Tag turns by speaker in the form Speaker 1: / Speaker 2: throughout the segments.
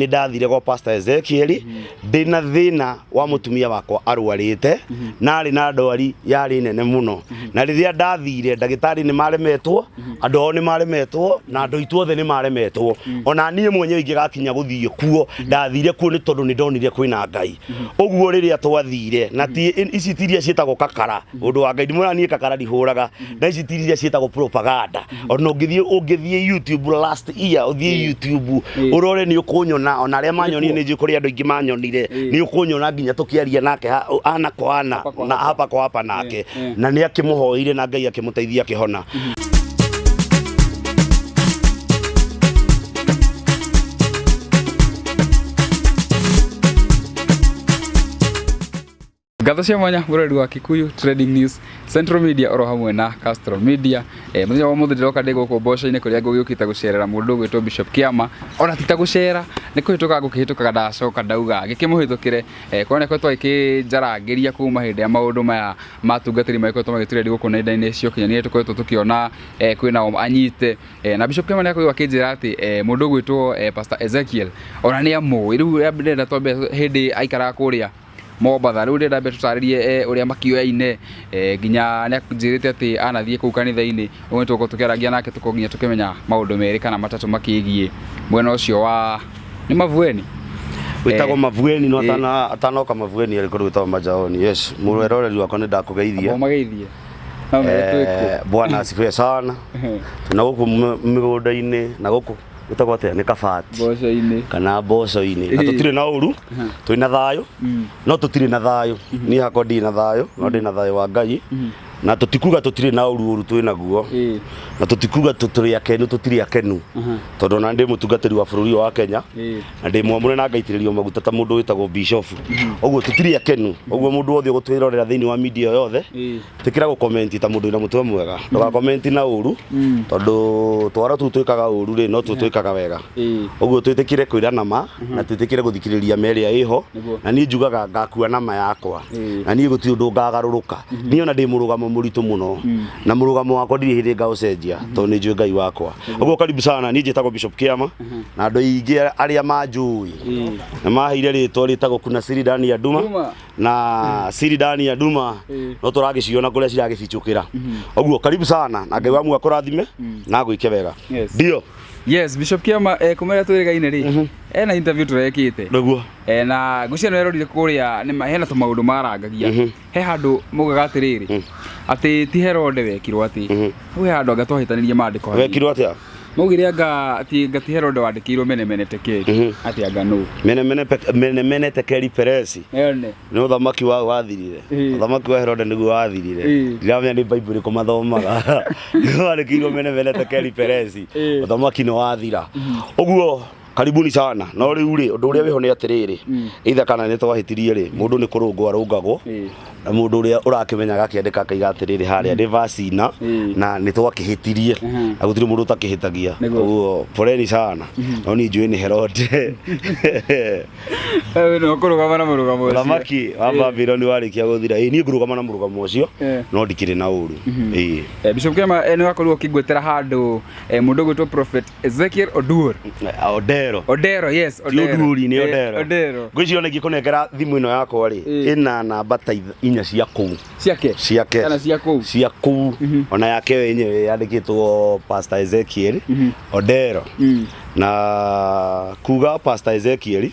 Speaker 1: Nĩ ndathire gwa Pastor Ezekiel ndĩna thĩna wa mũtumia wakwa arwarĩte na arĩ na ndwari yarĩ nene mũno, na rĩrĩa ndathire ndagĩtarĩ nĩ maremetwo, andũ ao nĩ maremetwo, na andũ aitũ othe nĩ maremetwo. Ona niĩ mwenyewe ingĩgakinya gũthiĩ kuo, ndathire kuo nĩ tondũ nĩ ndonire kwĩna Ngai. Ũguo rĩrĩa twathire na ti ici ti iria ciĩtagwo kakara, ũndũ wa Ngai ndimwĩra niĩ kakara ndihũraga, na ici ti iria ciĩtagwo propaganda. Ona ũngĩthiĩ YouTube last year, ũthiĩ YouTube ũrore nĩ ũkũnyona, ona arĩa manyonire nĩ njũĩ kũrĩ andũ aingĩ manyonire, nĩ ũkũnyona nginya tũkĩaria nake ana kwa ana na hapa kwa hapa nake, na nĩ akĩmũhoeire na Ngai akĩmũteithia akĩhona.
Speaker 2: Ngatho cia mwanya mũrori wa Kikuyu Trending News, Central Media oro hamwe na Castro Media. Mũthenya wa ũmũthĩ ndĩroka ndĩ gũkũ mboco-inĩ kũrĩa ngũgĩũkĩte gũcerera mũndũ ũgwĩtwo Bishop Kĩama. Ona ti ta gũcera, nĩ kũhĩtũka ngũkĩhĩtũkaga ndacoka ndauga ngĩkĩmũhĩtũkĩre. Kuona nĩ akoretwo agĩkĩnjarangĩria kuma hĩndĩ ya maũndũ maya ma atungatĩri magĩkoretwo magĩtũrendi gũkũ nenda-inĩ cia ũkinyanĩria tũkoretwo tũkĩona kwĩna anyite. Na Bishop Kĩama nĩ akorirwo akĩnjĩra atĩ mũndũ ũgwĩtwo Pastor Ezekiel ona nĩ amũĩ. Rĩu ndĩrenda twambe hĩndĩ aikaraga kũrĩa Mombatha. Rĩu ndĩrenda ambe tũtarĩrie ũrĩa makĩoyaine, nginya nĩ anjĩrĩte atĩ anathiĩ kũu kanitha-inĩ, ũguo nĩ tũgũkorwo tũkĩarangia nake tũkorwo nginya tũkĩmenya maũndũ merĩ kana matatũ makĩgiĩ mwena ũcio wa nĩ Mavueni.
Speaker 1: Wĩtagwo Mavueni no atanoka Mavueni arĩ kũndũ gwĩtagwo Majaoni. Yes, mũroreri wakwa nĩ ndakũgeithia.
Speaker 2: Mageithie. No mere twĩ kũ.
Speaker 1: Bwana asifiwe sana. Twĩna gũkũ mĩgũnda-inĩ na gũkũ gwĩtagwo atĩa, nĩ kabati
Speaker 2: Mboco-inĩ.
Speaker 1: Kana mboco-inĩ, na tũtirĩ na ũru, twĩna thayũ, no tũtirĩ na thayũ. Niĩ hakwa ndirĩ na thayũ, no ndĩ na thayũ wa Ngai. Na tũtikuga tũtirĩ na ũru, ũru twĩ naguo, na tũtikuga tũrĩ akenu, tũtirĩ akenu, tondũ ona ndĩ mũtungatĩri wa bũrũri ũyũ wa Kenya na ndĩ mwamũre na ngaitĩrĩrio maguta ta mũndũ wĩtagwo bishop. Ũguo tũtirĩ akenu. Ũguo mũndũ wothe ũgũtwĩrorera thĩinĩ wa media yothe, tĩkĩra gũkomenti ta mũndũ wĩna mũtwe mwega, ndũgakomenti na ũru, tondũ twara tũu twĩkaga ũru rĩ, no tuo twĩkaga wega. Ũguo twĩtĩkĩre kwĩrana ma na twĩtĩkĩre gũthikĩrĩria ma ĩrĩa ĩho. Na niĩ njugaga ngakua na ma yakwa, na niĩ gũtirĩ ũndũ ngagarũrũka. Niĩ ona ndĩ mũrũgamo mũritũ mũno, na mũrũgamo wakwa ndirĩ hĩndĩ ngaũcenjia, tondũ nĩ njũĩ Ngai wakwa. Ũguo karibu sana. Niĩ njĩtagwo Bishop Kĩama, na andũ aingĩ arĩa manjũĩ na maheire rĩtwa rĩtagwo kuna siri ndani ya nduma.
Speaker 2: Nduma.
Speaker 1: Na siri ndani ya nduma no tũragĩciona kũrĩa ciragĩcicũkĩra. Ũguo karibu sana, na Ngai wa muoyo akũrathime na agwĩke wega. Ndio.
Speaker 2: Yes, Bishop Kĩama, kuma rĩrĩa twĩrĩgaine rĩ, ena interview tũrekĩte.
Speaker 1: Nĩguo.
Speaker 2: Na ngwĩciria nĩ werorire kũrĩa nĩ hena tũmaũndũ marangagia. He handũ maugaga atĩrĩrĩ, atĩ ti Herode wekirwo atĩ. Hau he handũ anga twahĩtanirie maandĩko hanini.
Speaker 1: Wekirwo atĩa?
Speaker 2: Maugire anga ati anga ti Herode wandĩkĩirwo mene mene tekeri. Atĩ anga nũ.
Speaker 1: Mene mene mene mene tekeri peresi.
Speaker 2: Ene.
Speaker 1: Nĩ ũthamaki wa wathirire. Ũthamaki wa Herode nĩguo wathirire. Ndiramenya nĩ Bible ĩrĩkũ mathomaga. Wandĩkĩirwo mene mene tekeri peresi. Ũthamaki nĩ wathira. Ũguo karibuni sana. No rĩu rĩ, ũndũ ũrĩa wĩho nĩ atĩrĩrĩ, either kana nĩ twahĩtirie rĩ, mũndũ nĩ kũrũngwo arũngagwo, na mũndũ ũrĩa ũrakĩmenya agakĩandĩka akaiga atĩrĩrĩ, harĩa nĩ vacina na nĩ twakĩhĩtirie, na gũtirĩ mũndũ ũtakĩhĩtagia. Ũguo poleni sana, no niĩ njũĩ nĩ Herode.
Speaker 2: Nĩ ũkũrũgama na mũrũgamo ũcio.
Speaker 1: Ũthamaki wa Babylon warĩkia gũthira, ĩĩ niĩ ngũrũgama na mũrũgamo ũcio, no ndikĩrĩ na ũru. Ĩĩ.
Speaker 2: Bishop Kĩama, nĩ wakorirwo ũkĩngwetera handũ mũndũ ũgwĩtwo Prophet Ezekiel Oduor.
Speaker 1: Odero.
Speaker 2: Odero, yes,
Speaker 1: Ti
Speaker 2: Odero.
Speaker 1: Oduori, nĩ Odero.
Speaker 2: Odero.
Speaker 1: Ngwĩciria ona ingĩkũnengera thimũ ĩno yakwa rĩ, ĩna namba ta inya cia kũu.
Speaker 2: Ciake.
Speaker 1: Ciake.
Speaker 2: Kana cia kũu.
Speaker 1: Cia kũu. Ona yake we yenyewe yandĩkĩtwo Pastor Ezekiel Odero. Na kuga Pastor Ezekiel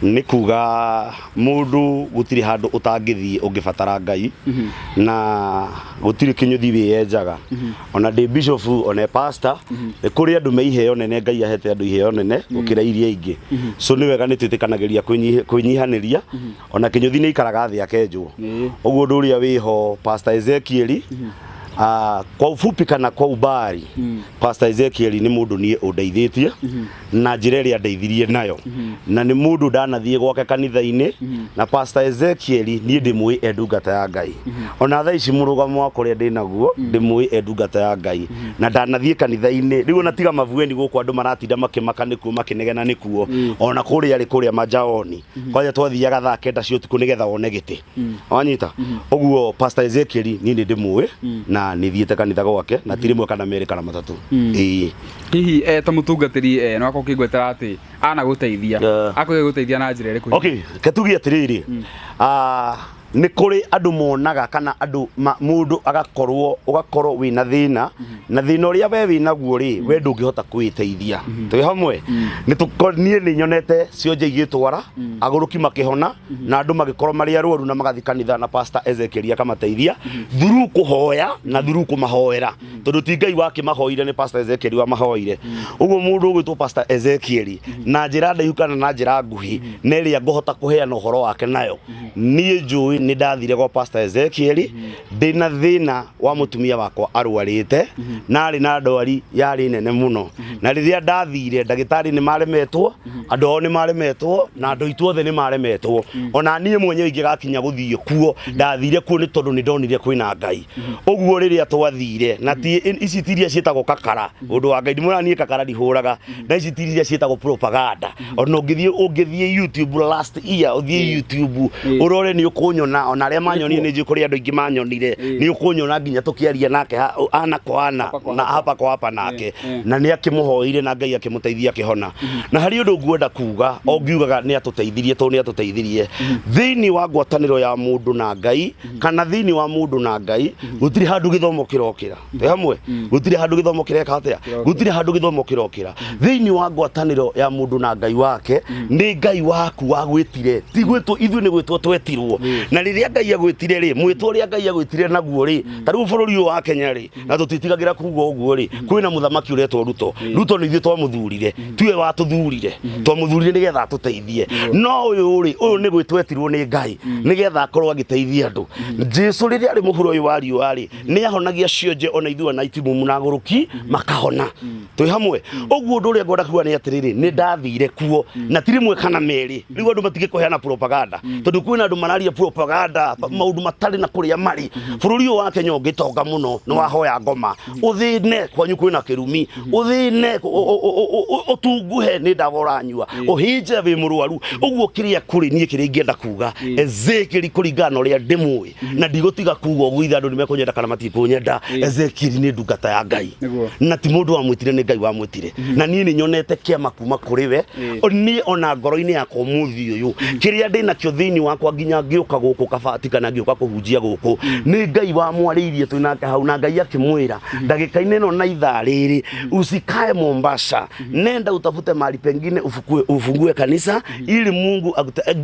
Speaker 1: nĩ kuga mũndũ gũtirĩ handũ ũtangĩthiĩ ũngĩbatara Ngai, na gũtirĩ kĩnyũthi wĩyenjaga. Ona ndĩ bishop ona pastor, nĩ kũrĩ andũ me iheo nene. Ngai ahete andũ iheo nene gũkĩra iria ingĩ, so nĩ wega nĩ twĩtĩkanagĩria kwĩnyihanĩria. Ona kĩnyũthi nĩ ikaraga thĩ akenjwo. Ũguo ũndũ ũrĩa wĩho, Pastor Ezekiel, kwa ufupi kana kwa umbali, Pastor Ezekiel nĩ mũndũ niĩ ũndeithĩtie na njĩra ĩrĩa ndeithirie nayo, na nĩ mũndũ ndanathiĩ gwake kanitha-inĩ. Na Pastor Ezekiel niĩ ndĩmũĩ e ndungata ya Ngai. Ona thaa ici mũrũgamo wa kũrĩa ndĩ naguo, ndĩmũĩ e ndungata ya Ngai na ndanathiĩ kanitha-inĩ. Rĩu ona tiga Mavueni gũkũ andũ maratinda makĩmaka nĩkuo, makĩnegena nĩkuo, ona kũrĩa arĩ kũrĩa Majaoni kwanja twathiaga thaa 9 cia ũtukũ nĩgetha wone gĩtĩ wanyita. Ũguo Pastor Ezekiel niĩ nĩ ndĩmũĩ na Na nĩ thiĩte kanitha gwake na ti rĩmwe kana merĩ kana matatũ. Ĩĩ.
Speaker 2: Hihi ta mũtungatĩri no akorwo ũkĩngwetera atĩ anagũteithia? Akũgĩgũteithia na njĩra ĩrĩkũ?
Speaker 1: Okay, ketugie atĩrĩrĩ, nĩ kũrĩ andũ monaga kana andũ mũndũ agakorwo ũgakorwo wĩna thĩna, na thĩna ũrĩa we wĩnaguo rĩ, we ndũngĩhota kwĩteithia. Twĩ hamwe? Niĩ nĩ nyonete cionje igĩtwara agũrũki makĩhona na andũ magĩkorwo marĩ arwaru na magathiĩ kanitha na Pastor Ezekiel akamateithia through kũhoya na through kũmahoera, tondũ ti Ngai wakĩmahoire, nĩ Pastor Ezekiel wamahoire. Ũguo mũndũ ũgwĩtwo Pastor Ezekiel, na njĩra ndaihu kana na njĩra nguhĩ na ĩrĩa ngũhota kũheana ũhoro wake nayo, niĩ njũĩ nĩ ndathire gwa Pastor Ezekiel ndĩna thĩna wa mũtumia wakwa arwarĩte na arĩ na ndwari yarĩ nene mũno. Na rĩrĩa ndathire, ndagĩtarĩ nĩ maremetwo, andũ ao nĩ maremetwo, na andũ aitũ othe nĩ maremetwo. Ona niĩ mwenyewe ingĩgakinya gũthiĩ kuo, ndathire kuo nĩ tondũ nĩ ndonire kwĩna Ngai. Ũguo rĩrĩa twathire, na ti ici ti iria ciĩtagwo kakara, ũndũ wa Ngai ndimwĩra niĩ kakara ndihũraga, na ici ti iria ciĩtagwo propaganda. Ona ũngĩthiĩ YouTube last year, ũthiĩ YouTube ũrore, nĩ ũkũnyona. Ona arĩa manyonire, nĩ njũĩ kũrĩ andũ aingĩ manyonire, nĩ ũkũnyona nginya tũkĩaria nake ana kwa ana na hapa kwa hapa nake, na nĩ akĩmũhoire na Ngai akĩmũteithia akĩhona. Na harĩ ũndũ nguenda kuga, o ngiugaga nĩ atũteithirie, tondũ nĩ atũteithirie thĩinĩ wa ngwatanĩro ya mũndũ na Ngai, kana thĩinĩ wa mũndũ na Ngai gũtirĩ handũ gĩthomo kĩrokĩra. Twĩ hamwe? Gũtirĩ handũ gĩthomo kĩreka atĩa? Gũtirĩ handũ gĩthomo kĩrokĩra thĩinĩ wa ngwatanĩro ya mũndũ na Ngai wake. Nĩ Ngai waku wagwĩtire, ti gwĩtwo ithuĩ, nĩ gwĩtwo twetirwo. Na rĩrĩa Ngai agwĩtire rĩ, mwĩtwo ũrĩa Ngai agwĩtire naguo rĩ, ta rĩu bũrũri ũyũ wa Kenya rĩ, na tũtitigagĩra kuga ũguo rĩ, kwĩna mũthamaki ũretwo Ruto. Ruto nĩ ithuĩ twamũthurire, tiwe watũthurire. Twamũthurire nĩgetha atũteithie. No ũyũ rĩ, ũyũ nĩ gwĩtwo etirwo nĩ Ngai nĩgetha akorwo agĩteithia andũ. Jesu rĩrĩa arĩ mũhuro ũyũ wa riũa rĩ, nĩ ahonagia cionje, ona ithuĩ ona itimumu na agũrũki makahona. Twĩ hamwe? Ũguo ũndũ ũrĩa ngwenda kuga nĩ atĩrĩrĩ, nĩ ndathire kuo na ti rĩmwe kana merĩ. Rĩu andũ matige kũheana propaganda, tondũ kwĩna andũ mararia propaganda maũndũ matarĩ na kũrĩa marĩ. Bũrũri ũyũ wa Kenya ũngĩtonga mũno nĩ wahoya ngoma, ũthĩne kwanyu kwĩna kĩrumi, ũthĩne ũtunguhe nĩ ndawa ũranyua, ũhinje wĩ mũrwaru. Ũguo kĩrĩa kũrĩ niĩ kĩrĩa ingĩenda kuga, Ezekiel, kũringana na ũrĩa ndĩmũĩ, na ndigũtiga kuga ũguo ithe andũ nĩ mekũnyenda kana matikũnyenda, Ezekiel nĩ ndungata ya Ngai. Na ti mũndũ wamwĩtire, nĩ Ngai wamwĩtire. Na niĩ nĩ nyonete kĩama kuma kũrĩ we. Niĩ ona ngoro-inĩ yakwa ũmũthĩ ũyũ, kĩrĩa ndĩ nakĩo thĩinĩ wakwa nginya ngĩũka gũkũ kabati kana ngĩũka kũhunjia gũkũ, nĩ Ngai wamwarĩirie twĩ nake hau, na Ngai akĩmwĩra ndagĩka-inĩ ĩno na ithaa rĩrĩ, "Usikae Mombasa, nenda utafute mahali pengine ufungue kanisa ili Mungu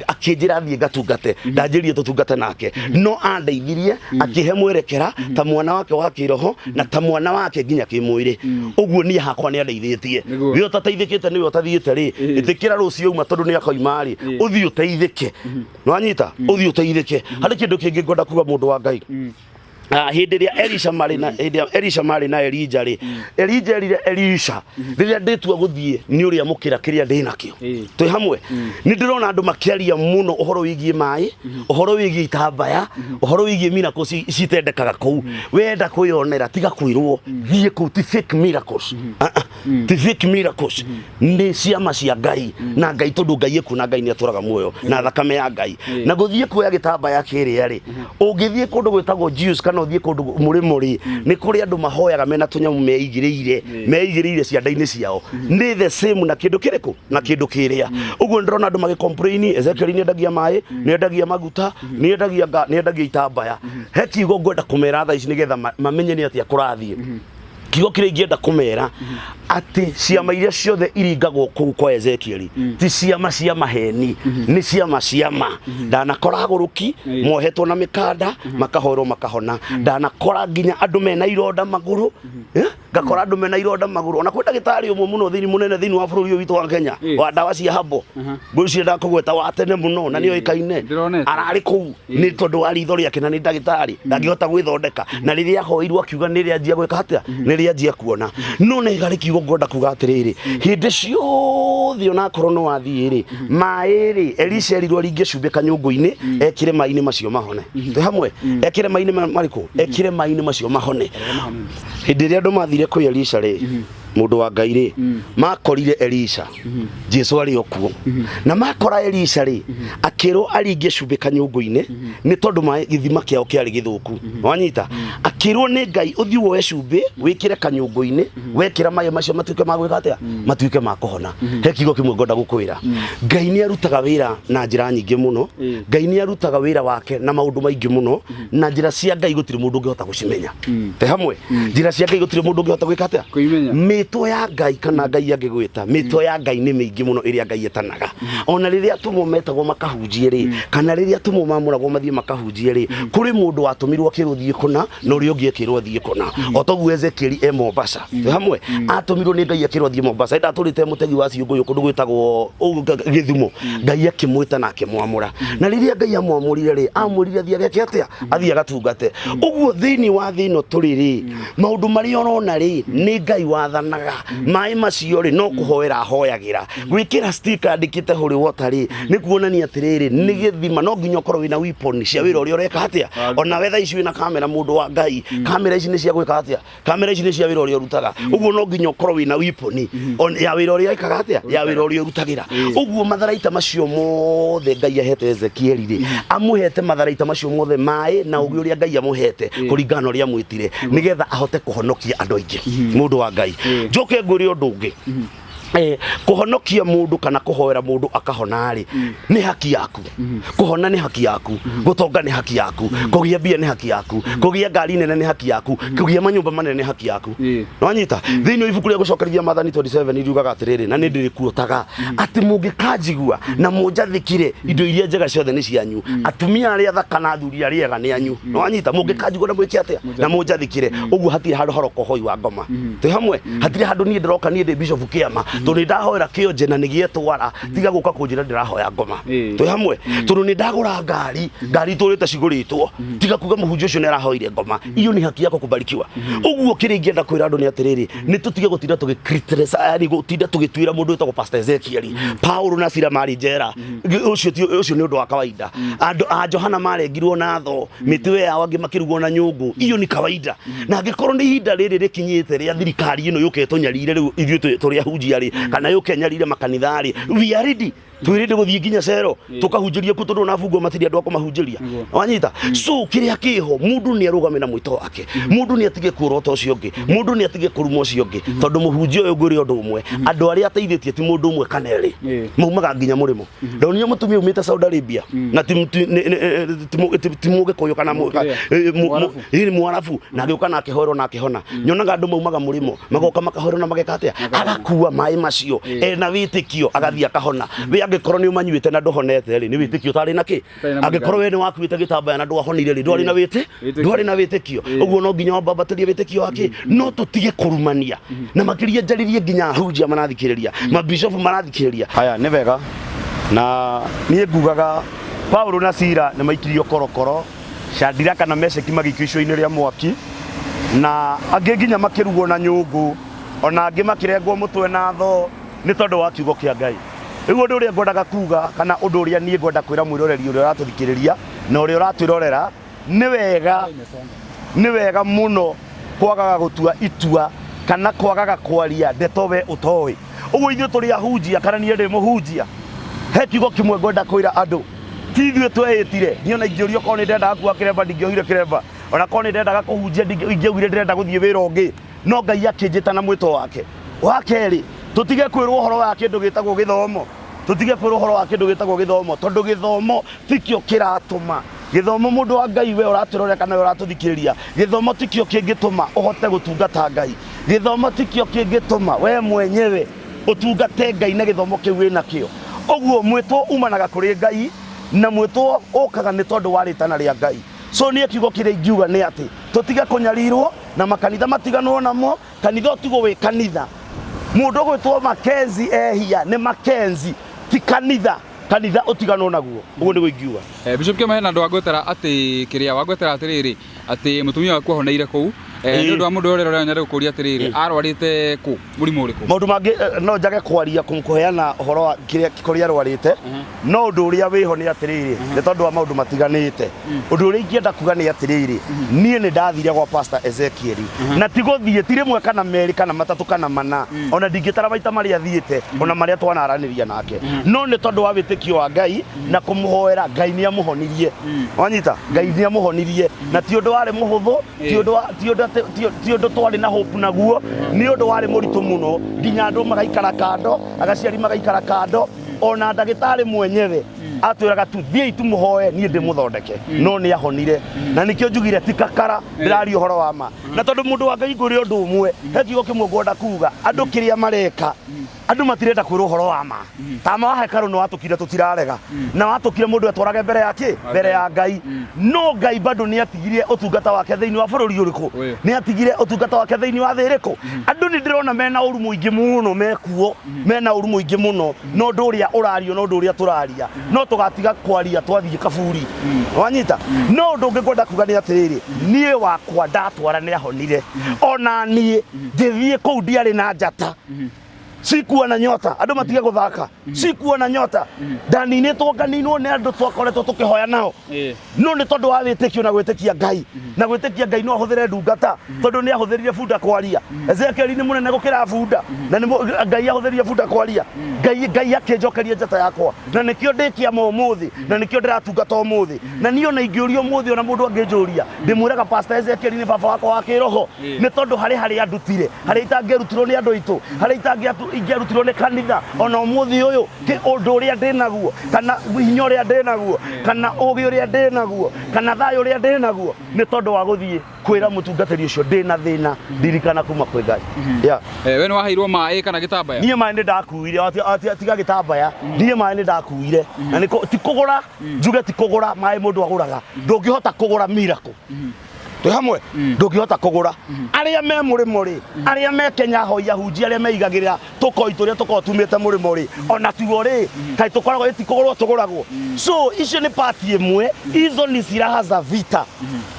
Speaker 1: akĩnjĩra thiĩ ngatungate." Ndanjĩrire tũtungate nake, no andeithirie akĩhe mwerekera ta mwana wake wa kĩroho na ta mwana wake nginya kĩmwĩrĩ. Ũguo niĩ hakwa nĩ andeithĩtie. We ũtateithĩkĩte, nĩwe ũtathiĩte rĩ, ĩtĩkĩra rũciũ uma, tondũ nĩ akoima rĩ, ũthiĩ ũteithĩke. Nĩwanyita? Ũthiĩ ũteithĩke. Harĩ kĩndũ kĩngĩ ngwenda kuga, mũndũ wa Ngai. Hĩndĩ ĩrĩa Elisha marĩ na hĩndĩ ĩrĩa Elisha marĩ na Elija rĩ, Elija erire Elisha, "Rĩrĩa ndĩtua gũthiĩ nĩ ũrĩa mũkĩra kĩrĩa ndĩ nakĩo." Twĩ hamwe? Nĩ ndĩrona andũ makĩaria mũno ũhoro wĩgiĩ maĩ, ũhoro wĩgiĩ itambaya, ũhoro wĩgiĩ miracles citendekaga kũu. Wenda kwĩyonera, tiga kwĩrwo, thiĩ kũu. Ti fake miracles. Ah, ah. Ti fake miracles, nĩ ciama cia Ngai na Ngai, tondũ Ngai ekuo na Ngai nĩ atũraga muoyo na thakame ya Ngai. Na gũthiĩ kuoya gĩtambaya kĩrĩa rĩ, ũngĩthiĩ kũndũ gwĩtagwo Jews kana ũthiĩ kũndũ mũrĩmo rĩ, nĩ kũrĩ andũ mahoyaga mena tũnyamũ meigĩrĩire cianda-inĩ ciao. Nĩ the same na kĩndũ kĩrĩkũ na kĩndũ kĩrĩa. Ũguo nĩ ndĩrona andũ magĩ complain Ezekiel nĩ endagia maĩ, nĩ endagia maguta, nĩ endagia itambaya. He kiugo ngwenda kũmera thaa ici nĩgetha mamenye nĩ atĩa kũrathiĩ. Kiugo kĩrĩa ingĩenda kũmera atĩ ciama iria ciothe iringagwo kũu kwa Ezekieli ti ciama cia maheni, nĩ ciama ciama. Ndanakora agũrũki mohetwo na mĩkanda makahoerwo makahona. Ndanakora nginya andũ mena ironda magũrũ, eh? Ngakora andũ mena ironda magũrũ. Ona kwĩ ndagĩtarĩ ũmwe mũno thĩinĩ mũnene thĩinĩ wa bũrũri ũyũ witũ wa Kenya wa ndawa cia habo, ngwĩciria ndakũgweta, wa tene mũno na nĩoĩkaine.
Speaker 2: Ndĩronete.
Speaker 1: Ararĩ kũu nĩ tondũ wa ritho rĩake na nĩ ndagĩtarĩ ndangĩhota gwĩthondeka, na rĩrĩa ahoirwo akiuga nĩ rĩanjia gwĩka atĩa, nĩ rĩanjia kuona. No nĩ harĩ kiugo ngwenda kuga atĩrĩrĩ, hĩndĩ ciothe onakorwo no wathiĩ rĩ, maĩ rĩ, Elisha erirwo aringie cumbĩ kanyũngũ-inĩ, ekĩre maĩ-inĩ macio mahone. Twĩ hamwe? Ekĩre maĩ-inĩ marĩkũ? Ekĩre maĩ-inĩ macio mahone. Hĩndĩ ĩrĩa andũ mathire kwĩ Elisha rĩ, Mũndũ wa Ngai rĩ, makorire Elisha, Jesu arĩ o kuo, na makora Elisha rĩ, akĩrwo aringie cumbĩ kanyũngũ-inĩ nĩ tondũ maĩ gĩthima kĩao kĩarĩ gĩthũku. Wanyita? Akĩrwo nĩ Ngai, ũthiĩ woe cumbĩ wĩkĩre kanyũngũ-inĩ, wekĩra maĩ macio matuĩke ma gwĩka atĩa? Matuĩke ma kũhona. He kiugo kĩmwe ngwenda gũkwĩra, Ngai nĩ arutaga wĩra na njĩra nyingĩ mũno. Ngai nĩ arutaga wĩra wake na maũndũ maingĩ mũno, na njĩra cia Ngai gũtirĩ mũndũ ũngĩhota gũcimenya. Te hamwe, njĩra cia Ngai gũtirĩ mũndũ ũngĩhota gwĩka atĩa?
Speaker 2: Kũimenya.
Speaker 1: Mĩtwo ya Ngai, kana Ngai angĩgwĩta, mĩtwo ya Ngai nĩ mĩingĩ mũno ĩrĩa Ngai etanaga. Ona rĩrĩa atũmwo metagwo makahunjie rĩ, kana rĩrĩa atũmwo mamũragwo mathiĩ makahunjie rĩ, kũrĩ mũndũ watũmirwo akĩrwo thiĩ kũna, na ũrĩa ũngĩ akĩrwo thiĩ kũna. O toguo Ezekieli e Mombasa, twĩ hamwe, atũmirwo nĩ Ngai akĩrwo athiĩ Mombasa, ĩndĩ atũrĩte mũtegi wa ciũngũyũ kũndũ gwĩtagwo Gĩthumo. Ngai akĩmwĩta na akĩmwamũra, na rĩrĩa Ngai amwamũrire rĩ, amwĩrire athiĩ ageke atĩa? Athiĩ agatungate. Ũguo thĩinĩ wa thĩ ĩno tũrĩ rĩ, maũndũ marĩa ũrona rĩ, nĩ Ngai wathanaga. Maĩ macio rĩ, no kũhoera ahoyagĩra. Gwĩkĩra sticker andĩkĩte holy water rĩ, nĩ kuonania atĩrĩrĩ, nĩ gĩthima. No nginya ũkorwo wĩna weapon cia wĩra ũrĩa ũreka atĩa. Ona we thaa ici wĩna kamera, mũndũ wa Ngai, kamera ici nĩ cia gwĩka atĩa? Kamera ici nĩ cia wĩra ũrĩa ũrutaga. Ũguo no nginya ũkorwo wĩna weapon ya wĩra ũrĩa ĩkaga atĩa, ya wĩra ũrĩa ũrutagĩra. Ũguo matharaita macio mothe Ngai ahete Ezekieli rĩ, amũhete matharaita macio mothe, maĩ na ũgĩ ũrĩa Ngai amũhete kũringana na ũrĩa amwĩtire, nĩgetha ahote kũhonokia andũ aingĩ. Mũndũ wa Ngai, njoke ngwĩre ũndũ ũngĩ. Kũhonokia mũndũ kana kũhoera mũndũ akahona rĩ, nĩ haki yaku. Kũhona nĩ haki yaku, gũtonga nĩ haki yaku, kũgĩa mbia nĩ haki yaku, kũgĩa ngari nene nĩ haki yaku, kũgĩa manyũmba manene nĩ haki yaku. Nwanyita? Thĩinĩ wa ibuku rĩa gũcokerithia Maathani 27 riugaga atĩrĩrĩ, na nĩ ndĩrĩkuotaga, atĩ mũngĩkanjigua na mũnjathĩkire, indo iria njega ciothe nĩ cianyu, atumia arĩa athaka na athuri arĩa ega nĩ anyu. Nwanyita? Mũngĩkanjigua na mwĩke atĩa? Na mũnjathĩkire. Ũguo hatirĩ handũ haroka ũhoi wa ngoma. Twĩ hamwe? Hatirĩ handũ niĩ ndĩroka, niĩ ndĩ Bishop Kĩama, tondũ nĩ ndahoera kĩonje na nĩ gĩetwara, tiga gũka kũnjĩra ndĩrahoya ngoma. Twĩ hamwe? Tondũ nĩ ndagũra ngari, ngari itũrĩte cigũrĩtwo, tiga kuga mũhunjia ũcio nĩ arahoire ngoma. Iyo nĩ haki yako kubarikiwa. Ũguo kĩrĩa ingĩenda kwĩra andũ nĩ atĩrĩrĩ, nĩ tũtige gũtinda tũgĩ criticize, yani gũtinda tũgĩtuĩra mũndũ wĩtagwo Pastor Ezekiel. Paulo na Sila marĩ njera, ũcio ũcio nĩ ũndũ wa kawaida. Andũ a Johana marengirwo na tho mĩtwe yao, angĩ makĩrugwo na nyũngũ, iyo ni kawaida. Na angĩkorwo nĩ ihinda rĩrĩ rĩkinyĩte rĩa thirikari ĩno yũke ĩtũnyarire rĩu ithuĩ tũrĩ ahunjia rĩ, kana yũke ĩnyarire makanitha rĩ, we are ready. Twĩrĩte gũthiĩ nginya cero tũkahunjĩria kuo, tondũ ona abungwo matirĩ andũ a kũmahunjĩria. Wanyita? So kĩrĩa kĩho, mũndũ nĩ arũgame na mwĩto wake, mũndũ nĩ atige kuorota ũcio ũngĩ, mũndũ nĩ atige kũruma ũcio ũngĩ, tondũ mũhunjia ũyũ, ngwĩre ũndũ ũmwe, andũ arĩa ateithĩtie ti mũndũ ũmwe kana erĩ, maumaga nginya mũrĩmo. Ndonire mũtumia umĩte Saudi Arabia na ti mũgĩkũyũ kana
Speaker 2: Mũkĩrĩa. Mwarabu.
Speaker 1: Ĩ, nĩ Mwarabu, na agĩũka na akĩhoerwo na akĩhona. Nyonaga andũ maumaga mũrĩmo magoka makahoerwo na mageka atĩa? Agakua maĩ macio ena wĩtĩkio, agathiĩ akahona. We angĩkorwo nĩ ũmanyuĩte na ndũhonete rĩ, nĩ wĩtĩkio ũtarĩ na kĩ?
Speaker 2: Ũtarĩ na.
Speaker 1: Angĩkorwo we nĩ wakuĩte gĩtambaya na ndwahonire rĩ, ndwarĩ na wĩtĩ
Speaker 2: Wĩtĩkio.
Speaker 1: Ndwarĩ na wĩtĩkio. Ũguo no nginya wambambatĩrie wĩtĩkio wake. No tũtige kũrumania, na makĩria njarĩrie nginya ahunjia marathikĩrĩria, mabishopu marathikĩrĩria. Haya, nĩ wega. Na niĩ ngugaga Paulo na Sila nĩ maikirio korokoro, Shadiraka na Mesheki magĩikio icua-inĩ rĩa mwaki, na angĩ nginya makĩrugwo na nyũngũ, ona angĩ makĩrengwo mũtwe na thoo nĩ tondũ wa kiugo kĩa Ngai. Rĩu ũndũ ũrĩa ngwendaga kuga, kana ũndũ ũrĩa niĩ ngwenda kwĩra mwĩroreri ũrĩa ũratũthikĩrĩria na ũrĩa ũratwĩrorera, nĩ wega, nĩ wega mũno kwagaga gũtua itua kana kwagaga kwaria ndeto we ũtoĩ. Ũguo ithuĩ tũrĩ ahunjia, kana niĩ ndĩ mũhunjia, he kiugo kĩmwe ngwenda kwĩra andũ. Ti ithuĩ tweĩtire. Niĩ ona ingĩũrio korwo nĩ ndendaga kuoha kĩremba, ndingĩohire kĩremba. Ona korwo nĩ ndendaga kũhunjia, ingĩaugire ndĩrenda gũthiĩ wĩra ũngĩ, no Ngai akĩnjĩta na mwĩto wake. Wa kerĩ, tũtige kwĩrwo ũhoro wa kĩndũ gĩtagwo gĩthomo, tũtige kwĩrwo ũhoro wa kĩndũ gĩtagwo gĩthomo, tondũ gĩthomo tikĩo kĩratũma gĩthomo. Mũndũ wa Ngai, we ũratwĩrorera kana we ũratũthikĩrĩria, gĩthomo tikĩo kĩngĩtũma ũhote gũtungata Ngai. Gĩthomo tikĩo kĩngĩtũma we mwenyewe ũtungate Ngai na gĩthomo kĩu wĩnakĩo. Ũguo mwĩtwo umanaga kũrĩ Ngai, na mwĩtwo ũkaga nĩ tondũ wa rĩtana rĩa Ngai. So niĩ kiugo kĩrĩa ingiuga nĩ atĩ tũtige kũnyarirwo na makanitha matiganwo namo. Kanitha ũtigwo wĩ kanitha. Mũndũ ũgwĩtwo Makenzi ehia nĩ Makenzi, ti kanitha. Kanitha ũtiganwo naguo. Ũguo nĩguo ingiuga.
Speaker 2: Bishop Kĩama, hena andũ wangwetera atĩ kĩrĩa wangwetera atĩrĩrĩ, atĩ mũtumia waku ahoneire kũu. Nĩ ũndũ wa mũndũ ũrĩa ũrĩa nyende gũkũria atĩrĩrĩ, arwarĩte kũ, mũrimũ ũrĩkũ?
Speaker 1: Maũndũ mangĩ no njage kwaria kũheana ũhoro wa kĩrĩa kũrĩa arwarĩte, no ũndũ ũrĩa wĩho nĩ atĩrĩrĩ, nĩ tondũ wa maũndũ matiganĩte. Ũndũ ũrĩa ingĩenda kuga nĩ atĩrĩrĩ, niĩ nĩ ndathire gwa Pastor Ezekiel, na ti gũthiĩ ti rĩmwe kana merĩ kana matatũ kana mana, ona ndingĩtara maita marĩa thiĩte ona marĩa twanaranĩria nake, no nĩ tondũ wa wĩtĩkio wa Ngai na kũmũhoera, Ngai nĩ amũhonirie. Wanyita, Ngai nĩ amũhonirie, na ti ũndũ warĩ mũhũthũ, ti ũndũ wa- ti ũndũ atĩ- ti- ti ũndũ twarĩ na hope naguo, nĩ ũndũ warĩ mũritũ mũno, nginya andũ magaikara kando, agaciari magaikara kando, ona ndagĩtarĩ mwenyewe atwĩraga tu thiĩi tũmũhoe niĩ ndĩmũthondeke, no nĩ ahonire. Na nĩkĩo njugire ti kakara, ndĩraria ũhoro wa ma. Na tondũ mũndũ wa Ngai, ngwĩre ũndũ ũmwe, he kiugo kĩmwe ngwenda kuga, andũ kĩrĩa mareka, andũ matirenda kwĩrwo ũhoro wa ma. Tama wa hekarũ nĩ watũkire, tũtirarega, na watũkire mũndũ etwarage mbere ya kĩ, mbere ya Ngai. No Ngai bado nĩ atigire ũtungata wake thĩinĩ wa bũrũri ũrĩkũ?
Speaker 2: Ũyũ.
Speaker 1: Nĩ atigire ũtungata wake thĩinĩ wa thĩ ĩrĩkũ? Andũ nĩ ndĩrona mena ũru mũingĩ mũno, mekuo mena ũru mũingĩ mũno, no ũndũ ũrĩa ũrario, no ũndũ ũrĩa tũraria, no tũgatiga kwaria twathiĩ kaburi. Wanyita? No ũndũ ũngĩ ngwenda kuga nĩ atĩrĩrĩ, niĩ wakwa ndatwara nĩ ahonire. Ona niĩ ngĩthiĩ kũu ndiarĩ na njata, sikuwa na nyota. Andũ matige gũthaka, sikuwa na nyota. Ndaninĩtwo nganinwo nĩ andũ twakoretwo tũkĩhoya nao, no nĩ tondũ wa wĩtĩkio na gwĩtĩkia Ngai, na gwĩtĩkia Ngai no ahũthĩre ndungata, tondũ nĩ ahũthĩrire bunda kwaria. Ezekiel nĩ mũnene gũkĩra bunda, na nĩ Ngai ahũthĩrire bunda kwaria. Ngai akĩnjokeria njata yakwa, na nĩkĩo ndĩ kĩama ũmũthĩ, na nĩkĩo ndĩratungata ũmũthĩ. Na niĩ ona ingĩũria ũmũthĩ, ona mũndũ angĩnjũria, ndĩmwĩraga Pastor Ezekiel nĩ baba wakwa wa kĩroho, nĩ tondũ harĩ harĩa ndutire, harĩa itangĩarutirwo nĩ andũ aitũ, harĩa ingĩarutirwo nĩ kanitha. Ona ũmũthĩ ũyũ ũndũ ũrĩa ndĩ naguo, kana hinya ũrĩa ndĩ naguo, kana ũgĩ ũrĩa ndĩ naguo, kana thayũ ũrĩa ndĩ naguo, nĩ tondũ wa gũthiĩ kwĩra mũtungatĩri ũcio ndĩ na thĩna, ndirikana kuma kwĩ Ngai. Yeah.
Speaker 2: We nĩ waheirwo maĩ kana gĩtambaya?
Speaker 1: Niĩ maĩ nĩ ndakuire, tiga gĩtambaya, niĩ maĩ nĩ ndakuire. Na ti kũgũra, njuge ti kũgũra maĩ mũndũ agũraga, ndũngĩhota kũgũra miracle. Twĩ hamwe? Ndũngĩhota kũgũra. Arĩa me mũrĩmo rĩ, arĩa me Kenya, hoi ahunjia arĩa meigagĩrĩra tũkoi tũrĩa tũkoragwo tumĩte mũrĩmo rĩ, ona tuo rĩ, kaĩ tũkoragwo ĩti kũgũrwo tũgũragwo? So icio nĩ pati ĩmwe, izo ni silaha za vita,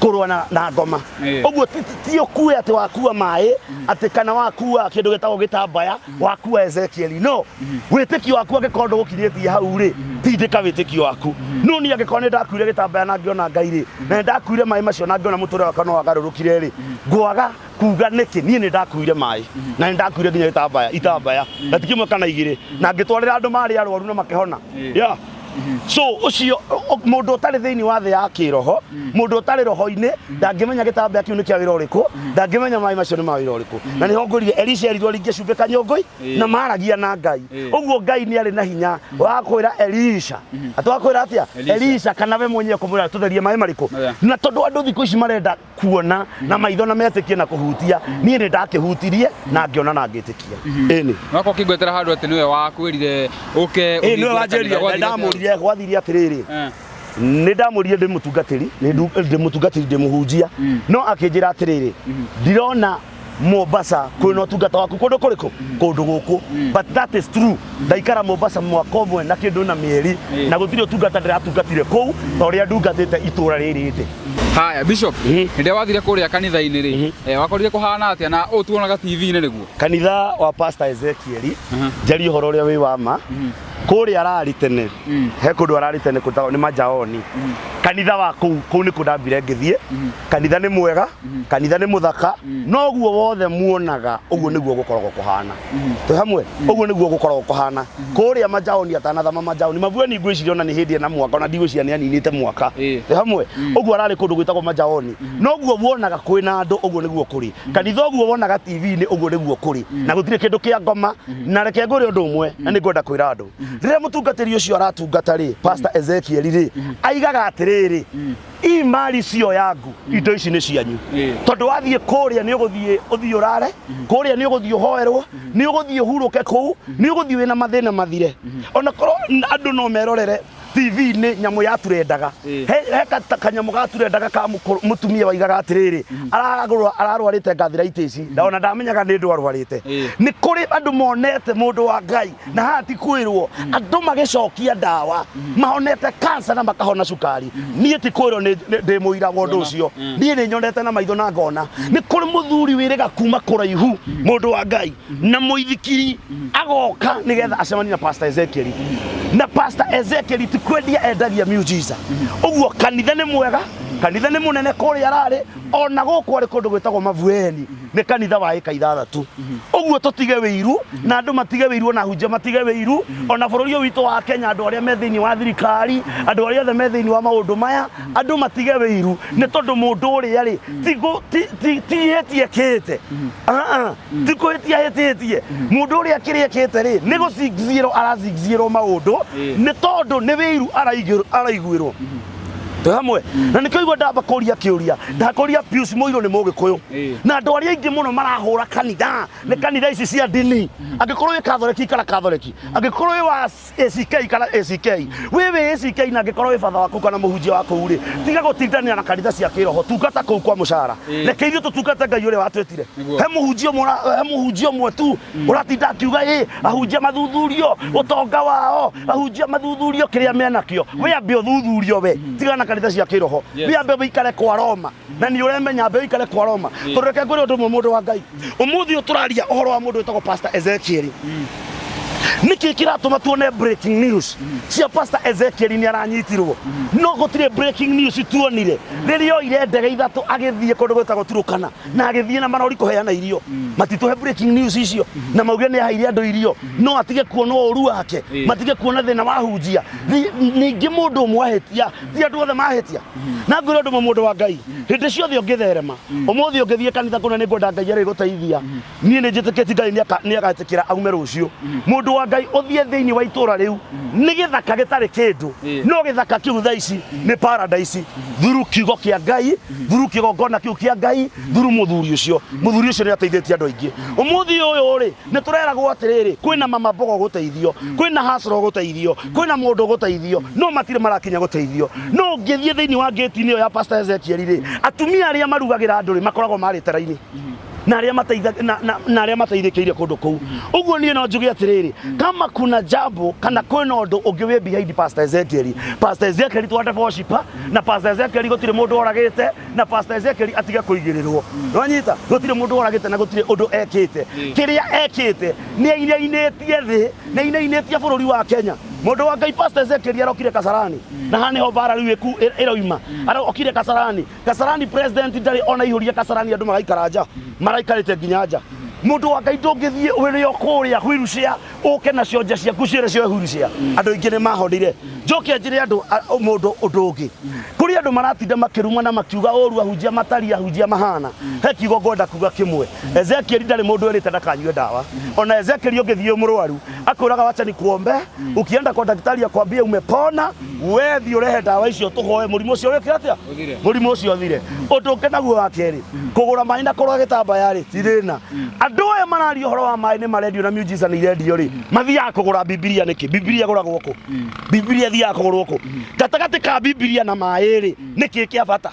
Speaker 1: kũrũa na ngoma. Ũguo ti ũkue atĩ wakua maĩ, atĩ kana wakua kĩndũ gĩtagwo gĩtambaya, wakua Ezekiel. No wĩtĩkio waku angĩkorwo ndũgũkinyĩtie hau rĩ, tindĩka wĩtĩkio waku. No niĩ angĩkorwo nĩ ndakuire gĩtambaya na ngĩona Ngai rĩ, na nĩ ndakuire maĩ macio na ngĩona mũtũrĩre wakwa no wagarũrũkire rĩ, ngwaga kuga nĩkĩ? Niĩ nĩ ndakuire maĩ na nĩ ndakuire nginya gĩtambaya, itambaya, na ti kĩmwe kana igĩrĩ, na ngĩtwarĩra andũ marĩ arwaru na makĩhona. Yeah. So ũcio mũndũ ũtarĩ thĩinĩ wa thĩ ya kĩroho, mũndũ ũtarĩ roho-inĩ, ndangĩmenya gĩtambaya kĩu nĩ kĩa wĩra ũrĩkũ, ndangĩmenya maĩ macio nĩ ma wĩra ũrĩkũ. Na nĩho ngũrire Elisha erirwo ringe cumbĩ kanyũngũi na maragia na Ngai. Ũguo Ngai nĩ arĩ na hinya wa kwĩra Elisha, atĩ wa kwĩra atĩa
Speaker 2: Elisha.
Speaker 1: Elisha, kana we mwenyewe kũmwĩra tũtherie maĩ marĩkũ. Na tondũ andũ thikũ ici marenda kuona na maitho na metĩkie na kũhutia, niĩ nĩ ndakĩhutirie na ngĩona na ngĩtĩkia. Ĩni.
Speaker 2: Wako ũkĩngwetera handũ atĩ nĩwe wakwĩrire ũke
Speaker 1: Ĩ,
Speaker 2: ũhingũre
Speaker 1: nĩwe
Speaker 2: kanitha,
Speaker 1: wanjĩrire.
Speaker 2: gwathiire atĩa?
Speaker 1: Ndamũrire, gwathire atĩrĩrĩ, nĩ ndamũrire ndĩ mũtungatĩri, ndĩ mũtungatĩri, ndĩ mũhunjia, no akĩnjĩra atĩrĩrĩ, ndirona Mombasa kwĩna ũtungata waku kũndũ kũrĩkũ, kũndũ gũkũ. But that is true, ndaikara Mombasa mwaka ũmwe na kĩndũ na mĩeri, na gũtirĩ ũtungata ndĩratungatire kũu ta ũrĩa ndungatĩte itũra rĩrĩ ndĩ.
Speaker 2: Haya Bishop, hĩndĩ ĩrĩa wathire kũrĩa kanitha-inĩ rĩ, wakorire kũhana atĩa na ũũ tuonaga TV-inĩ nĩguo?
Speaker 1: Kanitha wa Pastor Ezekiel, njarie ũhoro ũrĩa wĩ wa ma, kũrĩa ararĩ tene, he kũndũ ararĩ tene kũtagwo nĩ Majaoni. Kanitha wa kũu, kũu nĩkuo ndambire ngĩthiĩ. Kanitha nĩ mwega, kanitha nĩ mũthaka, noguo wothe muonaga ũguo nĩguo gũkoragwo kũhana. Twĩ hamwe? Ũguo nĩguo gũkoragwo kũhana kũrĩa Majaoni. Atanathama Majaoni, Mavueni, ngwĩciria ona nĩ hĩndĩ ena mwaka, ona ndigwĩciria nĩ aninĩte mwaka. Twĩ hamwe? Ũguo ararĩ kũndũ gwĩtagwo Majaoni. Noguo wonaga kwĩna andũ, ũguo nĩguo kũrĩ kanitha, ũguo wonaga TV-inĩ, ũguo nĩguo kũrĩ, na gũtirĩ kĩndũ kĩa ngoma. Na reke ngwĩre ũndũ ũmwe, na nĩ ngwenda kwĩra andũ, rĩrĩa mũtungatĩri ũcio aratungata rĩ, Pastor Ezekiel rĩ, aigaga atĩrĩrĩ, hii mali sio yangu, indo ici nĩ cianyu. Tondũ wathiĩ kũrĩa nĩ ũgũthiĩ ũthiĩ ũrare kũrĩa, nĩ ũgũthiĩ ũhoerwo, nĩ ũgũthiĩ ũhurũke kũu, nĩ ũgũthiĩ wĩna mathĩna mathire. Ona korwo andũ no merorere TV-inĩ nyamũ yaturendaga. He kanyamũ gaturendaga ka mũtumia waigaga atĩrĩrĩ, aragũrwa ararwarĩte gathritis, na ona ndamenyaga nĩ ndũ arwarĩte. Nĩ kũrĩ andũ monete mũndũ wa Ngai na haha ti kwĩrwo, andũ magĩcokia ndawa mahonete cancer na makahona cukari. Niĩ ti kwĩrwo, ndĩ mũira wa ũndũ ũcio. Niĩ nĩ nyonete na maitho na ngona. Nĩ kũrĩ mũthuri wĩrĩga kuma kũraihu, mũndũ wa Ngai, na mũithikiri, agoka nĩgetha acemanie na Pastor Ezekiel. Na Pastor Ezekiel ti kwendia endagia miujiza. Ũguo kanitha nĩ mwega, kanitha nĩ mũnene kũrĩa ararĩ, ona gũkũ arĩ kũndũ gwĩtagwo Mavueni, nĩ kanitha wa ĩka 6. Ũguo tũtige wĩiru, na andũ matige wĩiru, ona hunjia matige wĩiru, ona bũrũri ũyũ witũ wa Kenya, andũ arĩa me thĩinĩ wa thirikari, andũ arĩa othe me thĩinĩ wa maũndũ maya, andũ matige wĩiru, nĩ tondũ mũndũ ũrĩa rĩ ti ihĩtia ekĩte. Ti kũhĩtia ahĩtĩtie. Mũndũ ũrĩa kĩrĩa ekĩte rĩ, nĩ gũcingicirwo aracingicirwo maũndũ, nĩ tondũ nĩ wĩiru araiguĩrwo. Twĩ hamwe na nĩkĩo igua ndamba kũria kĩũria, ndakũria Pius Mũirũ nĩ Mũgĩkũyũ, na andũ arĩa aingĩ mũno marahũra kanitha nĩ kanitha ici cia ndini. Angĩkorwo wĩ Kathoreki, ikara Kathoreki. Angĩkorwo wĩ wa ACK, ikara ACK. Wĩ ACK, na angĩkorwo wĩ batha waku kana mũhunjia wa kũu rĩ, tiga gũtindanĩra na kanitha cia kĩroho, tungata kũu kwa mũcara. Reke ithuĩ tũtungate Ngai ũrĩa watwĩtire. He mũhunjia ũmwe tu ũratinda akiuga ĩ ahunjia mathuthurio ũtonga wao, ahunjia mathuthurio kĩrĩa menakĩo. We ambe ũthuthurio, we tiga na kanitha cia kĩroho. We ambe ũikare kwa Roma, na nĩ ũremenya, ambe ũikare kwa Roma. Tondũ reke ngwĩre ũndũ ũmwe, mũndũ wa Ngai, ũmũthĩ ũyũ tũraria ũhoro wa mũndũ wĩtagwo Pastor Ezekiel. Nĩkĩ kĩratũma tuone breaking news cia Pastor Ezekiel nĩ aranyitirwo, no gũtirĩ breaking news tuonire rĩrĩa oire ndege 3 agĩthiĩ kũndũ gwĩtagwo Turukana na agĩthiĩ na marori kũheana irio? Matitũhe breaking news icio na mauge nĩ aheire andũ irio, no atige kuona ũru wake, matige kuona thĩna wa hunjia. Ningĩ mũndũ ũmwe ahĩtia, ti andũ othe mahĩtia. Na ngwĩra ũndũ ũmwe, mũndũ wa Ngai, hĩndĩ ciothe ũngĩtherema, ũmũthĩ ũngĩthiĩ kanitha kũna, nĩ ngwenda Ngai arĩgũteithia. Niĩ nĩ njĩtĩkĩtie Ngai nĩ agetĩkĩra aume rũciũ. Mũndũ wa Ngai, ũthiĩ thĩinĩ wa itũra rĩu, nĩ gĩthaka gĩtarĩ kĩndũ, no gĩthaka kĩu thaa ici nĩ paradise, thuru kiugo kĩa Ngai, thuru kĩgongona kĩu kĩa Ngai, thuru mũthuri ũcio. Mũthuri ũcio nĩ ateithĩtie andũ aingĩ. Ũmũthĩ ũyũ rĩ, nĩ tũreragwo atĩrĩrĩ, kwĩna mama mbogo gũteithio, kwĩna hasro gũteithio, kwĩna mũndũ gũteithio, no matirĩ marakinya gũteithio. No ũngĩthiĩ thĩinĩ wa ngĩti-inĩ ĩyo ya Pastor Ezekiel rĩ, atumia arĩa marugagĩra andũ rĩ, makoragwo marĩte raini na arĩa mateitha na arĩa mateithĩkĩire kũndũ kũu. Ũguo niĩ no njuge atĩrĩrĩ, kama kuna jambo kana kwĩna ũndũ ũngĩ wĩ behind Pastor Ezekiel, Pastor Ezekiel twande worshiper, na Pastor Ezekiel gũtirĩ mũndũ oragĩte, na Pastor Ezekiel atige kũigĩrĩrwo. Nwanyita, gũtirĩ mũndũ oragĩte na gũtirĩ ũndũ ekĩte. Kĩrĩa ekĩte nĩ ainainĩtie thĩ, nĩ ainainĩtie bũrũri wa Kenya. Mũndũ wa Ngai, Pastor Ezekiel arokire Kasarani, na haha nĩho mbara rĩu ĩroima. Arokire Kasarani. Kasarani president ndarĩ ona ihũria Kasarani, andũ magaikara nja, maraikarĩte nginya nja. Mũndũ wa Ngai, ndũngĩthiĩ ũrĩ o kũrĩa wheelchair, ũke na cionje ciaku ciĩre cioe wheelchair. Andũ aingĩ nĩ mahonire. Njoke njĩre andũ mũndũ ũndũ ũngĩ, kũrĩ andũ maratinda makĩruma na makiuga ũru ahunjia matari, ahunjia mahana. He kiugo ngwenda kuga kĩmwe: Ezekiel ndarĩ mũndũ erĩte ndakanyue ndawa. Ona Ezekiel ũngĩthiĩ mũrwaru, akwĩraga, "Wacha nikuombe." Ukienda kwa daktari, akwambie, "Umepona, we thiĩ ũrehe ndawa icio tũhoe mũrimũ ũcio wĩke atĩa?"
Speaker 2: Ũthire.
Speaker 1: Mũrimũ ũcio ũthire. Ũndũ ũngĩ naguo wa kerĩ, kũgũra maĩ na kũgũra gĩtambaya rĩ, ti thĩna. Andũ aya mararia ũhoro wa maĩ nĩ marendio na miujiza nĩ irendio rĩ, mathiaga kũgũra Bibilia nĩkĩ? Bibilia ĩgũragwo kũ? Bibilia ĩthiaga kũgũrwo kũ? Gatagatĩ ka Bibilia na maĩ rĩ, nĩkĩ kĩa bata?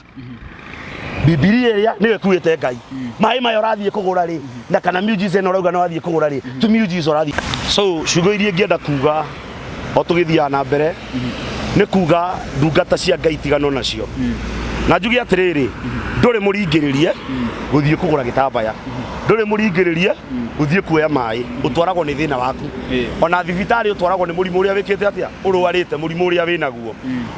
Speaker 1: Bibilia ĩrĩa nĩyo ĩkuĩte Ngai. Maĩ maya ũrathiĩ kũgũra rĩ, na kana miujiza ĩno ũrauga nĩ wathiĩ kũgũra rĩ, ti miujiza ũrathiĩ. So ciugo iria ingĩenda kuga o tũgĩthiaga na mbere nĩ kuga ndungata cia Ngai tiganwo nacio, na njuge atĩrĩrĩ, ndũrĩ mũringĩrĩrie gũthiĩ kũgũra gĩtambaya, ndũrĩ mũringĩrĩrie gũthiĩ kuoya maĩ, ũtwaragwo nĩ thĩna waku. Ona thibitarĩ ũtwaragwo nĩ mũrimũ ũrĩa wĩkĩte atĩa, ũrwarĩte, mũrimũ ũrĩa wĩnaguo.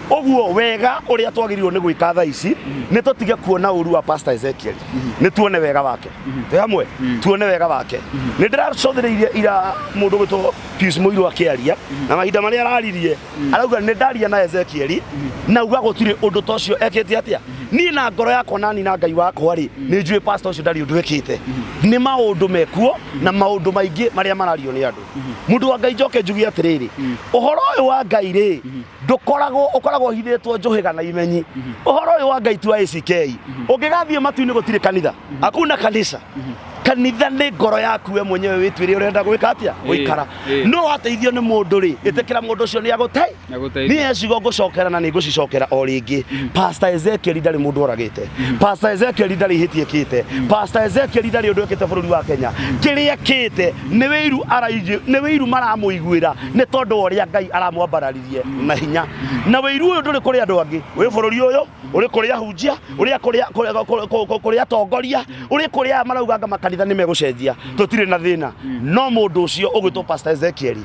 Speaker 1: Ũguo wega ũrĩa twagĩrĩirwo nĩ gwĩka thaa ici nĩ tũtige kuona ũru wa Pastor Ezekiel, nĩ tuone wega wake. Twĩ hamwe, tuone wega wake. Nĩ ndĩracũthĩrĩirie ira mũndũ gwĩtwo Pius Mũirũ akĩaria, na mahinda marĩa araririe arauga nĩ ndaria na Ezekiel na uga gũtirĩ ũndũ ta ũcio ekĩte atĩa. Niĩ na ngoro yakwa nani na Ngai wakwa rĩ, nĩ njũĩ pastor ũcio ndarĩ ũndũ ekĩte. Nĩ maũndũ mekuo na maũndũ maingĩ marĩa marario nĩ andũ. Mũndũ wa Ngai, njoke njuge atĩrĩrĩ, ũhoro ũyũ wa Ngai rĩ, ndũkoragwo, ũkoragwo ũhithĩtwo njũhĩga na imenyi. Ũhoro ũyũ wa Ngai ti wa ACK. Ũngĩgathiĩ matu-inĩ, gũtirĩ kanitha, hakuna kanisa. Kanitha nĩ ngoro yaku we mwenyewe wĩtuĩre ũrenda gwĩka atĩa, gũikara. No wateithio nĩ mũndũ rĩ, ĩtĩkĩra mũndũ ũcio nĩ agũte.
Speaker 2: Agũteithia.
Speaker 1: Niĩ ciugo ngũcokera na nĩ ngũcicokera o rĩngĩ. Pastor Ezekiel ndarĩ mũndũ oragĩte. Pastor Ezekiel ndarĩ ihĩtia ekĩte. Pastor Ezekiel ndarĩ ũndũ ekĩte bũrũri wa Kenya. Kĩrĩa ekĩte nĩ wĩiru araigĩ, nĩ wĩiru maramũiguĩra nĩ tondũ wa ũrĩa Ngai aramwambararirie na hinya. Na wĩiru ũyũ ndũrĩ kũrĩ andũ angĩ, wĩ bũrũri ũyũ, ũrĩ kũrĩ ahunjia, ũrĩ kũrĩ atongoria, ũrĩ kũrĩ aya marauga anga makanitha nĩ megũcenjia. Tũtirĩ na thĩna. No mũndũ ũcio ũgwĩtwo Pastor Ezekiel,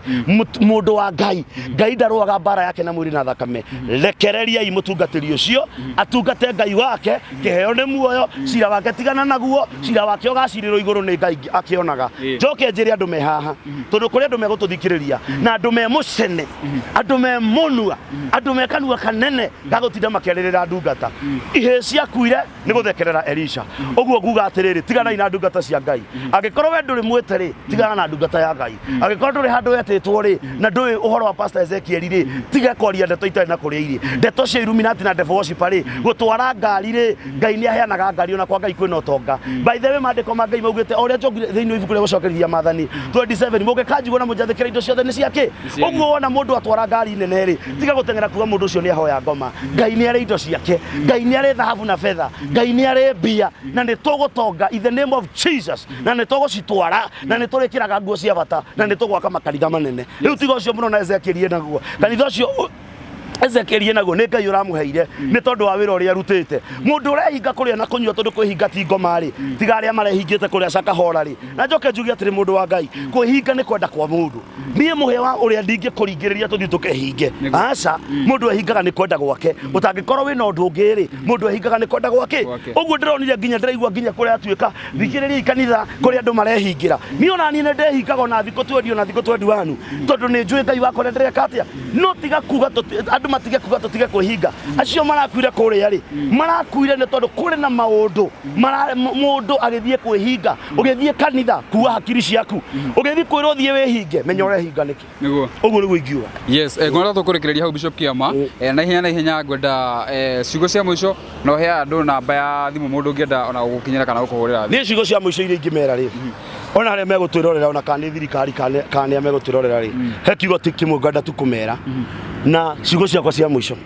Speaker 1: mũndũ wa Ngai, Ngai ndarũaga mbara yake na mwĩrĩ na thakame. Rekereriai mũtungatĩri ũcio atungate Ngai wake, kĩheo nĩ muoyo, cira wake tigana naguo, cira wake ũgacirĩrwo igũrũ nĩ Ngai akĩonaga. Njoke njĩre andũ me haha, tondũ kũrĩ andũ megũtũthikĩrĩria na andũ me mũcene, andũ me mũnua, andũ me kanua kanene gagũtinda makĩarĩrĩra ndungata. Ihĩĩ ciakuire nĩ gũthekerera Elisha. Ũguo nguga atĩrĩrĩ, tiganai na ndungata cia Ngai. Angĩkorwo we ndũrĩ mwĩte rĩ, tigana na ndungata ya Ngai. Angĩkorwo ndũrĩ handũ wetĩtwo rĩ, na ndũĩ ũhoro wa Pastor Ezekiel rĩ, tiga kwaria ndeto itarĩ na kũrĩa irĩ. Ndeto cia Illuminati na devil worshiper rĩ, gũtwara ngari rĩ, Ngai nĩ aheanaga ngari ona kwa Ngai kwĩna ũtonga. By the way, maandĩko ma Ngai maugĩte o ũrĩa njokire thĩinĩ wa ibuku rĩa gũcokereria maathani 27, mũngĩkanjigua na mũnjathĩkĩre indo ciothe nĩ cia kĩ? Ũguo wona mũndũ atwara ngari nene rĩ, tiga gũteng'era kuga mũndũ ũcio nĩ ahoya ngoma. Ngai nĩ arĩ indo ciake, Ngai nĩ arĩ thahabu na betha, Ngai nĩ arĩ mbia, na nĩ tũgũtonga in the name of Jesus, na nĩ tũgũcitwara, na nĩ tũrĩkĩraga nguo cia bata, na nĩ tũgwaka makanitha manene. Rĩu tiga ũcio mũno na Ezekiel enaguo kanitha ũcio Ezekiel enaguo nĩ Ngai ũramũheire nĩ tondũ wa wĩra ũrĩa arutĩte. Mũndũ ũrehinga kũrĩa na kũnyua tondũ kwĩhinga ti ngoma rĩ, tiga arĩa marehingĩte kũrĩa cakahora rĩ. Na njoke njuge atĩrĩ, mũndũ wa Ngai, kwĩhinga nĩ kwenda kwa mũndũ. Niĩ mũhĩa wa ũrĩa ndingĩkũringĩrĩria tũthiĩ tũkehinge, aca. Mũndũ ehingaga nĩ kwenda gwake. Ũtangĩkorwo wĩna ũndũ ũngĩ rĩ, mũndũ ehingaga nĩ kwenda gwake.
Speaker 2: Gwake.
Speaker 1: Ũguo ndĩronire nginya ndĩraigua nginya kũrĩa atuĩka thikĩrĩriai kanitha kũrĩa andũ marehingĩra. Niĩ ona niĩ nĩ ndehingaga ona thikũ twendi ona thikũ twendi wanu, tondũ nĩ njũĩ Ngai wakwa ũrĩa ndĩreka atĩa. No tiga kuga andũ matige kuga tũtige kwĩhinga. Acio marakuire kũrĩa rĩ, marakuire nĩ tondũ kũrĩ na maũndũ mũndũ agĩthiĩ kwĩhinga. Ũgĩthiĩ kanitha kuua hakiri ciaku, ũgĩthiĩ kwĩrwo ũthiĩ wĩhinge, menya ũrehinga nĩkĩ.
Speaker 2: Nĩguo.
Speaker 1: Ũguo nĩguo ingiuga.
Speaker 2: Yes, ngwenda tũkũrĩkĩrĩria hau Bishop Kiama. Na ihenya na ihenya ngwenda ciugo cia mũico na ũhe andũ namba ya thimũ mũndũ ũngĩenda ona gũgũkinyĩra kana gũkũhũrĩra thimũ.
Speaker 1: Niĩ ciugo cia mũico iria ingĩmera rĩ, ona arĩa megũtwĩrorera ona kana nĩ thirikari kana nĩ arĩa megũtwĩrorera rĩ, he kiugo kĩmwe ngwenda tu kũmera na ciugo ciakwa cia mũico.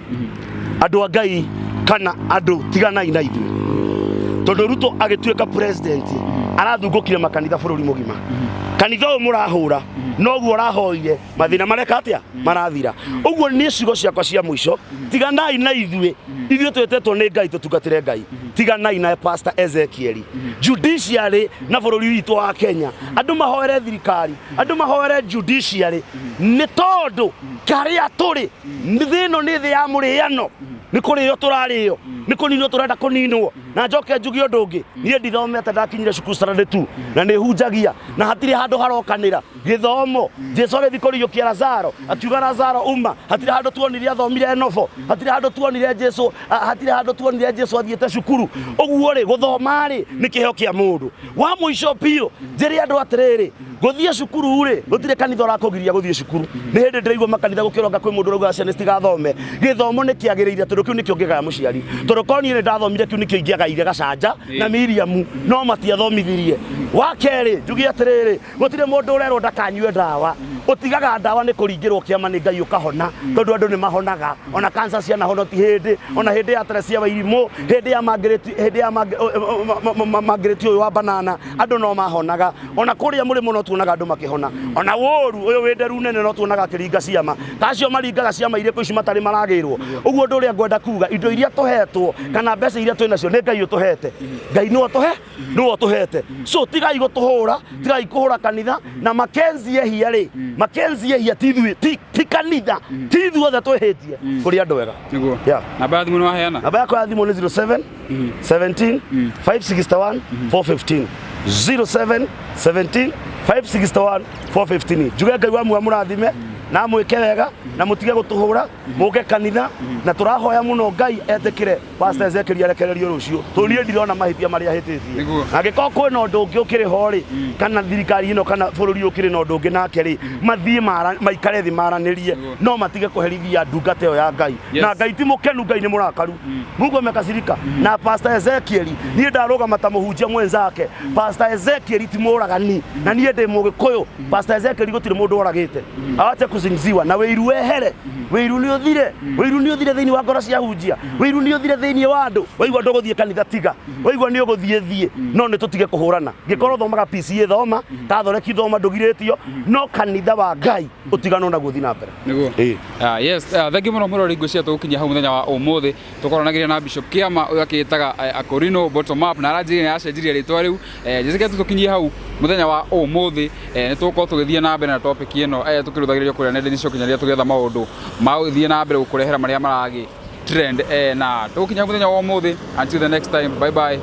Speaker 1: Andũ a Ngai kana andũ tiganai na ithuĩ, tondũ Ruto agĩtuĩka president arathungũkire makanitha bũrũri mũgima. Kanitha ũyũ mũrahũra noguo ũrahoire mathĩna mareka atĩa, marathira. Ũguo niĩ ciugo ciakwa cia mũico, tiganai na ithuĩ. Ithuĩ twĩtetwo nĩ Ngai tũtungatĩre Ngai. Tiganai na Pastor Ezekiel. Judiciary na bũrũri witũ wa Kenya, andũ mahoere thirikari, andũ mahoere judiciary, nĩ tondũ karĩa tũrĩ thĩ ĩno nĩ thĩ ya mũrĩano, nĩ kũrĩo tũrarĩo, nĩ kũninwo tũrenda kũninwo. Na njoke njuge ũndũ ũngĩ, niĩ ndithomete, ndakinyire cukuru standard 2 na nĩ hunjagia na hatirĩ handũ harokanĩra gĩthomo. Jesu agĩthiĩ kũriũkia Lazaro akiuga Lazaro uma, hatirĩ handũ tuonire athomire nobo, hatirĩ handũ tuonire Jesu, hatirĩ handũ tuonire Jesu athiĩte cukuru. Ũguo rĩ, gũthoma rĩ nĩ kĩheo kĩa mũndũ. Wa mũico biũ njĩre andũ atĩrĩrĩ, gũthiĩ cukuru rĩ, gũtirĩ kanitha ũrakũgiria gũthiĩ cukuru. Nĩ hĩndĩ ndĩraigua makanitha gũkĩronga kwĩ mũndũ ũrauga ciana citigathome. Gĩthomo nĩ kĩagĩrĩire tondũ kĩu nĩkĩo ũngĩgaya mũciari. Tondũ korwo niĩ nĩ ndathomire kĩu nĩkĩo ingĩagaire gacanja na Miriamu, no matiathomithirie. Wa kerĩ njuge atĩrĩrĩ, gũtirĩ mũndũ ũrerwo ndakanyue ndawa. Ũtigaga ndawa nĩ kũringĩrwo kĩama nĩ Ngai ũkahona, tondũ andũ nĩ mahonaga. Ona cancer cianahona ti hĩndĩ, ona hĩndĩ ya Teresia Wairimũ, hĩndĩ ya Margaret, hĩndĩ ya Margaret ũyũ wa banana, andũ no mahonaga. Ona kũrĩa mũrĩmo no tuonaga andũ makĩhona. Ona wũru ũyũ wĩ nderu nene no tuonaga akĩringa ciama. Ta acio maringaga ciama irĩkũ ici matarĩ maragĩrwo. Ũguo ũndũ ũrĩa ngwenda kuga, indo iria tũhetwo kana mbeca iria twĩ nacio nĩ Ngai ũtũhete. Ngai nĩwe ũtũhe, nĩwe ũtũhete. So tigai gũtũhũra, tigai kũhũra kanitha. Na Mackenzie ehia rĩ, Mackenzie ehia ti ithuĩ, ti kanitha, ti ithuothe twĩhĩtie. Kũrĩ andũ ega.
Speaker 2: Nĩguo.
Speaker 1: Yeah.
Speaker 2: Namba ya thimũ nĩ waheana?
Speaker 1: Namba yakwa ya thimũ nĩ 07 17 561 415, 07 17 561 415. Njuge Ngai wa muoyo mũrathime. Na mwĩke wega na mũtige gũtũhũra, mũke kanitha, na tũrahoya mũno Ngai etĩkĩre Pastor Ezekiel arekererio rũciũ, tondũ niĩ ndirona mahĩtia marĩa ahĩtĩtie. Angĩkorwo kwĩna ũndũ ũngĩ ũkĩrĩ ho rĩ, kana thirikari ĩno kana bũrũri ũkĩrĩ na ũndũ ũngĩ nake rĩ, mathiĩ maikare thĩ maranĩrie, no matige kũherithia ndungata ĩyo ya Ngai. Na Ngai ti mũkenu, Ngai nĩ mũrakaru. Mungu amekasirika na Pastor Ezekiel. Niĩ ndarũgama ta mũhunjia mwenzake, Pastor Ezekiel ti mũragani, na niĩ ndĩ mũgĩkũyũ. Pastor Ezekiel gũtirĩ mũndũ oragĩte, awache kusingiziwa na wĩiru wehere. Wĩiru nĩ ũthire, wĩiru nĩ ũthire thĩinĩ wa ngoro cia hunjia, wĩiru nĩ ũthire thĩinĩ wa andũ. Waigua ndũgũthiĩ kanitha tiga, waigua nĩ ũgũthiĩ thiĩ, no nĩ tũtige kũhũrana. Ngĩkorwo thomaga PCA thoma, Catholic thoma, ndũgirĩtio, no kanitha wa Ngai ũtiganwo naguo, thiĩ na mbere.
Speaker 2: Nĩguo.
Speaker 1: Ĩĩ.
Speaker 2: Ah, yes, thank you mũno mũrori. Ngwĩciria tũgũkinyia hau mũthenya wa ũmũthĩ. Tũkoranagĩria na Bishop Kĩama ũyũ akĩĩtaga Akorino Bottom Up, na aranjĩrire nĩ aracenjirie rĩtwa rĩu. Njĩtĩkĩrie tu tũkinyie hau mũthenya wa ũmũthĩ. Nĩ tũgũkorwo tũgĩthiĩ na mbere na topic ĩno tũkĩrũthagĩrĩrio kũrĩa nenda-inĩ cia ũkinyanĩria, tũgĩetha maũndũ ma gũthiĩ na mbere gũkũrehera marĩa maragĩ trend, na tũgũkinya mũthenya wa ũmũthĩ. Until the next time, bye bye.